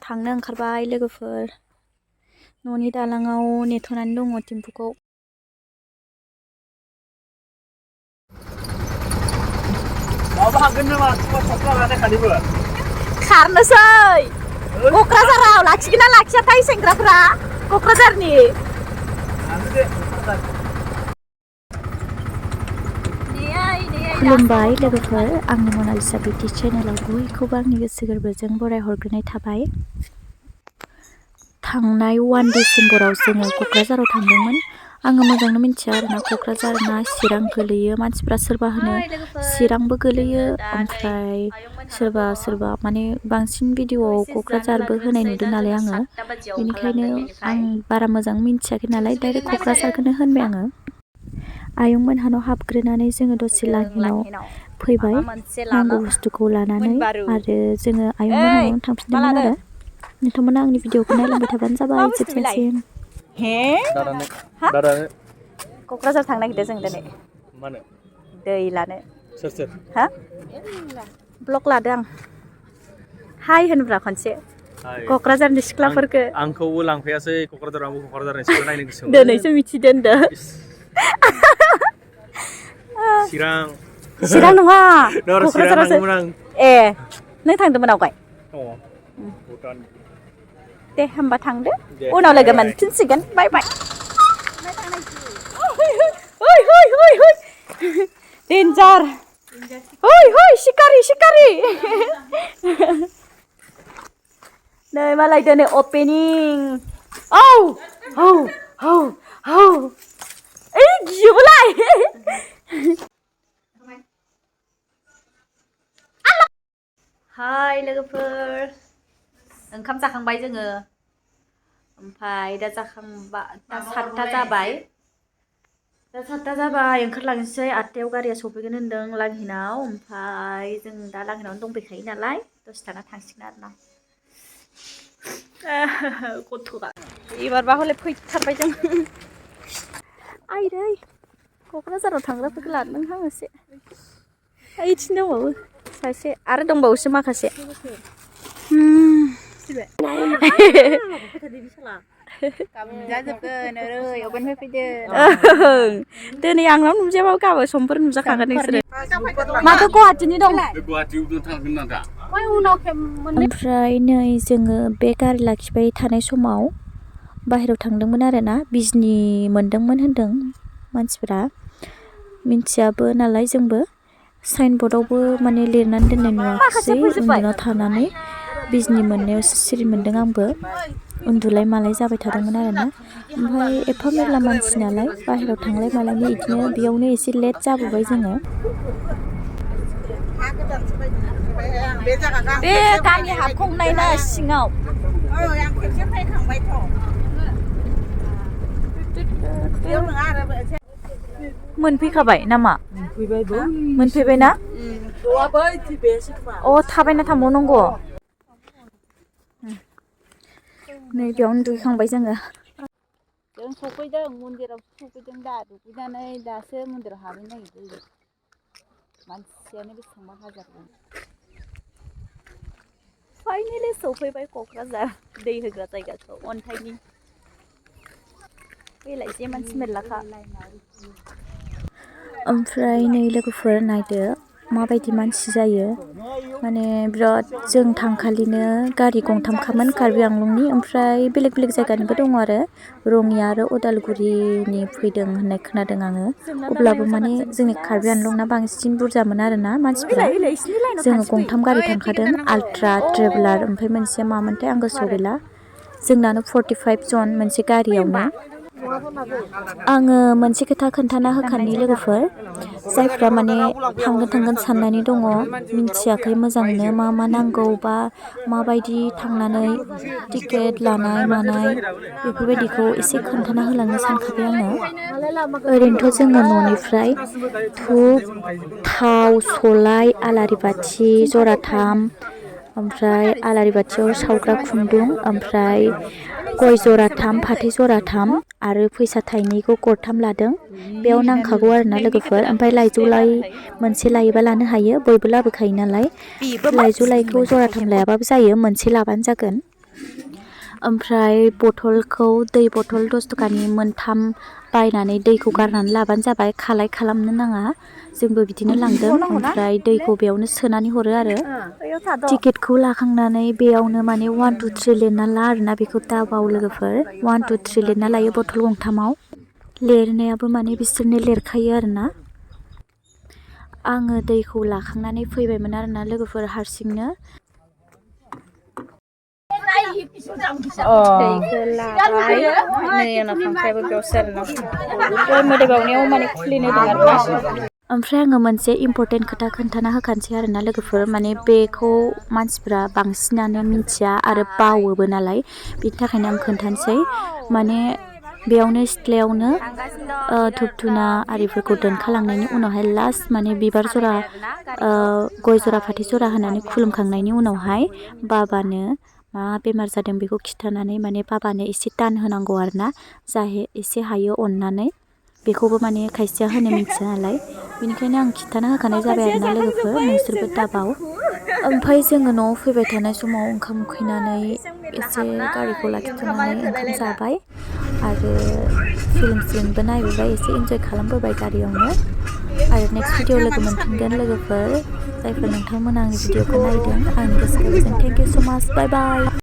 थांनो ओंखारबाय लोगोफोर न'नि दालाङाव नेथ'नानै दङ टेम्पुखौ। खारनोसै क'क्राझाराव लाखिगोन ना लाखियाथाय सेंग्राफ्रा क'क्राझारनि खुलुमबाय लोगोफोर आंनि मनालिसा बिउटि चेनेलाव बयखौबो आंनि गोसो गोरबोजों बराय हरग्रोनाय थाबाय। थांनाय 1 डिसेम्बराव जोङो क'क्राझाराव थांदोंमोन। आङो मोजांनो मिथिया आरोना क'क्राझार ना चिरां गोलैयो। मानसिफ्रा सोरबा होनो चिरांबो गोलैयो ओमफ्राय सोरबा माने बांसिन भिडिअ'आव क'क्राझारबो होनाय नुदों नालाय आङो बेनिखायनो आं बारा मोजां मिथियाखै नालाय डाइरेक्ट क'क्राझारखौनो होनबाय आङो। आयं मोनहानाव हाबग्रोनानै जोङो दसे लांहिनाव फैबाय नांगौ बुस्थुखौ लानानै आरो जोङो आयं मोनहानाव थांफिनदोंमोन आरो। नोंथांमोना आंनि भिडिअ'खौ नायलांबाय थाबानो जाबाय जोबजासिम। क'क्राझार थांनो नागिरदों जों दिनै दै लानो। हा ब्लग लादों आं। हाय होनब्रा खनसे क'क्राझारनि सिख्लाफोरखौ। आंखौबो लांफैयासै क'क्राझाराव। आंबो क'क्राझारनि सिख्ला नायनो गोसोमोन। दिनैसो मिथिदों होनदों। चिरां नङा क'क्राझारावसो। ए नों थांदोंमोन आवगाय? दे होमबा थांदो उनाव लोगो मोनफिनसिगोन। बाय बाय। डेन्जार सिखारि नै मालाय दिनै अपेनिं। ओइ गियोबोलाय। हाय लोगोफोर ओंखाम जाखांबाय जोङो ओमफ्राय दा जाखांबा दा 7टा जाबाय। ओंखारलांनोसै 8टायाव गारिया सफैगोन होनदों लांहिनाव। ओमफ्राय जों दा लांहिनावनो दंफैखायो नालाय दसे थाना थांसिगोन आरोना। गथ'आ एबारबा हले फैथारबाय जों। आइदै क'क्राझाराव थांग्राफोरखौ लादोंहां एसे। ओइथिं दंबावो सासे आरो दंबावोसो माखासे। दिनै आंनाव नुजायाबाबो गाबोन समफोर नुजाखागोन नोंसोरो। माथो गुवाहाटिनि दं। ओमफ्राय नै जोङो बे गारि लाखिबाय थानाय समाव बाहेरायाव थांदोंमोन आरोना। बिजनि मोनदोंमोन होनदों मानसिफ्रा मिथियाबो नालाय जोंबो। साइन बर्डआवबो माने लिरनानै दोननाय नुवाखिसै। उन्दुना थानानै बिजनि मोननायावसो सिरि मोनदों आंबो। उन्दुलाय मालाय जाबाय थादोंमोन आरोना। ओमफ्राय एफा मेरला मानसि नालाय बाहेरायाव थांलाय मालायनि बिदिनो बेयावनो एसे लेट जाबोबाय जोङो। बे गामि हाबखांनायना सिङाव। मोनफैखाबाय नामा? मोनफैबायना? अ थाबायना थांबावनांगौ। नै बेयावनो दुगैखांबाय जोङो। जों सफैदों मन्दिराव सफैदों दा दुगैनानै दासो मन्दिराव हाबहैनो नागिरदों। मानसियानो बेसेबांबा हाजार। फाइनेलि सफैबाय क'क्राझार दै होग्रा जायगाखौ अन्थाइनि। बेलाय जे मानसि मेरलाखा। ओमफ्राय नै लोगोफोर नायदो माबायदि मानसि जायो। माने बिराद जों थांखालिनो गारि गंथामखामोन कार्बि आंलंनि। ओमफ्राय बेलेग बेलेग जायगानिबो दङ आरो रङिया आरो उदालगुरिनि फैदों होननाय खोनादों आङो। अब्लाबो माने जोंनि कार्बि आंलंना बांसिन बुरजामोन आरोना मानसिफ्रा। जोङो गंथाम गारि थांखादों आल्ट्रा ट्रेभेलार ओमफ्राय मोनसेया मामोनथाय आं गोसोआव गैला। जोंनानो 45 जन मोनसे गारियावनो। आङो मोनसे खोथा खोन्थाना होखानि लोगोफोर जायफ्रा माने थांगोन साननानै दङ मिन्थियाखै मोजांनो मा मा नांगौ बा माबायदि थांनानै टिकेट लानाय मानाय बेफोरबायदिखौ एसे खोन्थाना होलांनो सानखाबाय आङो। ओरैनोथ' जोङो न'निफ्राय धुप थाव सलाय आलारि बाथि जराथाम ओमफ्राय आलारि बाथियाव सावग्रा खुन्दुं ओमफ्राय गय जराथाम फाथै जराथाम आरो फैसा थाइनैखौ गरथाम लादों। बेयाव नांखागौ आरोना लोगोफोर। ओमफ्राय लाइजौ लाइ मोनसे लायोबा लानो हायो बयबो लाबोखायो नालाय। लाइजौ लाइखौ जराथाम लायाबाबो जायो मोनसे लाबानो जागोन। ओमफ्राय बथलखौ दै बथल 10 ताकानि मोनथाम बायनानै दैखौ गारनानै लाबानो जाबाय खालाय खालामनो नाङा जोंबो बिदिनो लांदों ओमफ्राय दैखौ बेयावनो सोनानै हरो आरो टिकेटखौ लाखांनानै बेयावनो माने 1 2 3 लिरना ला आरोना बेखौ दाबाव लोगोफोर 1 2 3 लिरना लायो बथल गंथामाव लिरनायाबो माने बिसोरनो लिरखायो आरोना आङो दैखौ लाखांनानै फैबायमोन आरोना लोगोफोर हारसिंनो दैखौ लाबाय नै आंना खांख्रायाबो बेयावसो आरोना मोदै बावनायाव माने खुलिनो होदों आरोना ओमफ्राय आङो मोनसे इम्परटेन्ट खोथा खोन्थाना होखानोसै आरोना लोगोफोर माने बेखौ मानसिफ्रा बांसिनानो मिथिया आरो बावोबो नालाय बिनि थाखायनो आं खोन्थानोसै माने बेयावनो सिथ्लायावनो धुप धुना आरिफोरखौ दोनखालांनायनि उनावहाय लास्ट माने बिबार जरा गय जरा फाथै जरा होनानै खुलुमखांनायनि उनावहाय बाबानो मा बेमार जादों बेखौ खिन्थानानै माने बाबानो एसे दान होनांगौ आरोना जाहे एसे हायो अननानै बेखौबो माने खायसेया होनो मिथिया नालाय बेनिखायनो आं खिन्थाना होखानाय जाबाय आरोना लोगोफोर नोंसोरबो दाबाव ओमफ्राय जोङो न'आव फैबाय थानाय समाव ओंखाम उखैनानै एसे गारिखौ लाखिथ'नानै ओंखाम जाबाय आरो फिल्मबो नायबोबाय एसे इन्जय खालामबोबाय गारियावनो आरो नेक्स्ट भिडिअ लोगो मोनफिनगोन लोगोफोर जायफोर नोंथांमोना आंनि भिडिअखौ नायदों आंनि गोसो गोरबोजों थेंक इउ स' माच बाय बाय